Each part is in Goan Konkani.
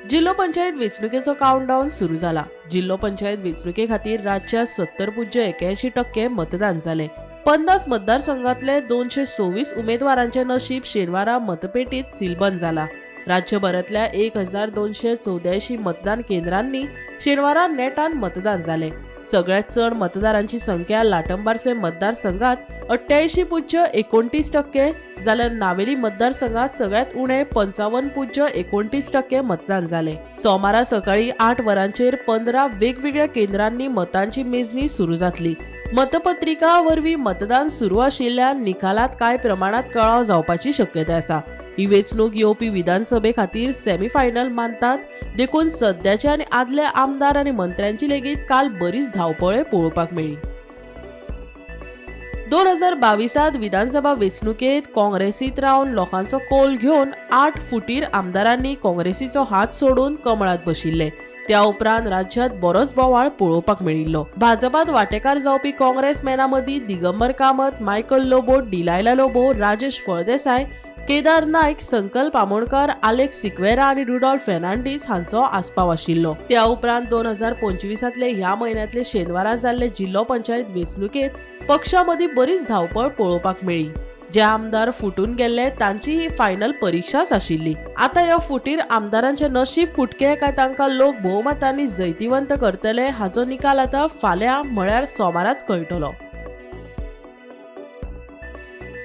जिल्हो पंचायत वेंचणुकेचो काउंटडावन सुरू जाला. जिल्हो पंचायत वेंचणुके खातीर राज्यात 70.81% मतदान जालें. 50 मतदारसंघातले 226 उमेदवारांचे नशीब शेनवारा मतपेटीत सीलबंद जाला. राज्यभरांतल्या 1284 मतदान केंद्रांनी शेनवारा नेटान मतदान जालें. सगळ्यात चड मतदारांची संख्या लाटंबार्से मतदारसंघात 88.29% जाल्यार नावेली मतदारसंघात सगळ्यात उणें 55.29% मतदान जालें. सोमारा सकाळी 8 वरांचेर 15 वेगवेगळ्या केंद्रांनी मतांची मेजणी सुरू जातली. मतपत्रिका वरवीं मतदान सुरू आशिल्ल्यान निकालात कांय प्रमाणात कळाव जावपाची शक्यताय आसा. ही वेंचणूक येवपी विधानसभे खातीर सेमीफायनल मानतात, देखून सद्याचे आनी आदले आमदार आनी मंत्र्यांची लेगीत काल बरीच धांवपळ पळोवपाक मेळ्ळी. 2022 विधानसभा वेंचणुकेत काँग्रेसीत रावन लोकांचो कौल घेवन 8 फुटीर आमदारांनी काँग्रेसीचो हात सोडून कमळात बशिल्ले. त्या उपरांत राज्यात बरोच बोवाळ पळोवपाक मेळिल्लो. भाजपात वांटेकार जावपी काँग्रेसमॅना मदीं दिगंबर कामत, मायकल लोबो, डिलायला लोबो, राजेश फळदेसाय, केदार नायक, संकल्प आमोणकर, आलेक्स सिक्वेरा आनी रुडॉल्फ फेर्नांडीस हांचो आस्पाव आशिल्लो. त्या उपरांत 2025 ह्या म्हयन्यांतले शेनवारा जाल्ले जिल्हो पंचायत वेंचणुकेत पक्षा मदीं बरीच धांवपळ पळोवपाक मेळ्ळी. जे आमदार फुटून गेल्ले तांची ही फायनल परिक्षाच आशिल्ली. आतां ह्या फुटीर आमदारांचे नशीब फुटके काय तांकां लोक भोवमतांनी जैतिवंत करतले हाचो निकाल आतां फाल्यां म्हळ्यार सोमाराच कळटलो.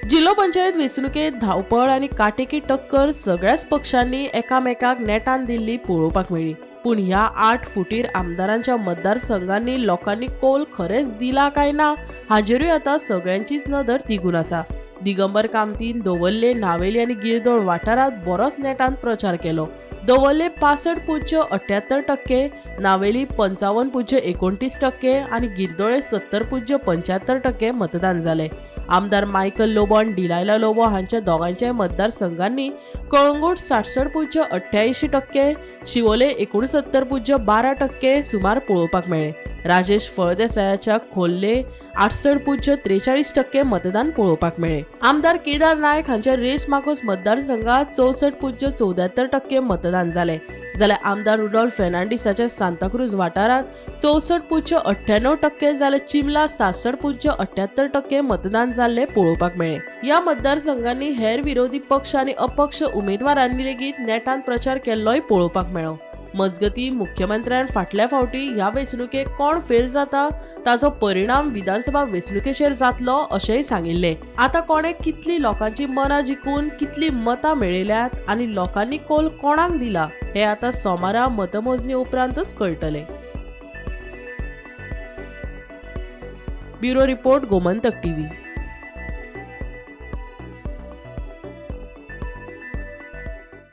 जिल्हो पंचायत वेंचणुकेत धांवपळ आनी काटेकी टक्कर सगळ्याच पक्षांनी एकामेकाक नेटान दिल्ली पळोवपाक मेळ्ळी. पूण ह्या 8 फुटीर आमदारांच्या मतदारसंघांनी लोकांनी कौल खरेंच दिला काय ना हाजेरूय आतां सगळ्यांचीच नदर तिगून आसा. दिगंबर कामतीन दवर्ले, नावेली आनी गिरदोळ वाठारांत बरोच नेटान प्रचार केलो. दवर्ले 65.78%, नावेली 55.29% आनी गिरदोळे 70.75% मतदान जालें. आमदार मायकल लोबो आनी डिलायला लोबो हांच्या दोगांच्याय मतदारसंघांनी कळंगूट 66.88%, शिवोले 69.12% सुमार पळोवपाक मेळ्ळें. राजेश फळदेसायाच्या खोर्ले 68.43% मतदान पळोवपाक मेळ्ळें. आमदार केदार नायक हांच्या रेस मागोस मतदारसंघात 64.74% मतदान जालें. जाल्यार आमदार रुडॉल्फ फेर्नांडीसाच्या सांताक्रूज वाठारांत 64.98% जाल्यार चिमला 66.78% मतदान जाल्लें पळोवपाक मेळ्ळें. ह्या मतदारसंघांनी हेर विरोधी पक्ष आनी अपक्ष उमेदवारांनी लेगीत नेटान प्रचार केल्लोय पळोवपाक मेळ्ळो. मजगती मुख्यमंत्र्यान फाटल्या फावटी ह्या वेंचणुकेक कोण फेल जाता ताचो परिणाम विधानसभा वेंचणुकेचेर जातलो अशेंय सांगिल्लें. आतां कोणें कितली लोकांची मनां जिखून कितली मतां मेळयल्यात आनी लोकांनी कौल कोणाक दिला हें आतां सोमारा मतमोजणी उपरांतच कळटलें. Bureau report, Gomantak TV.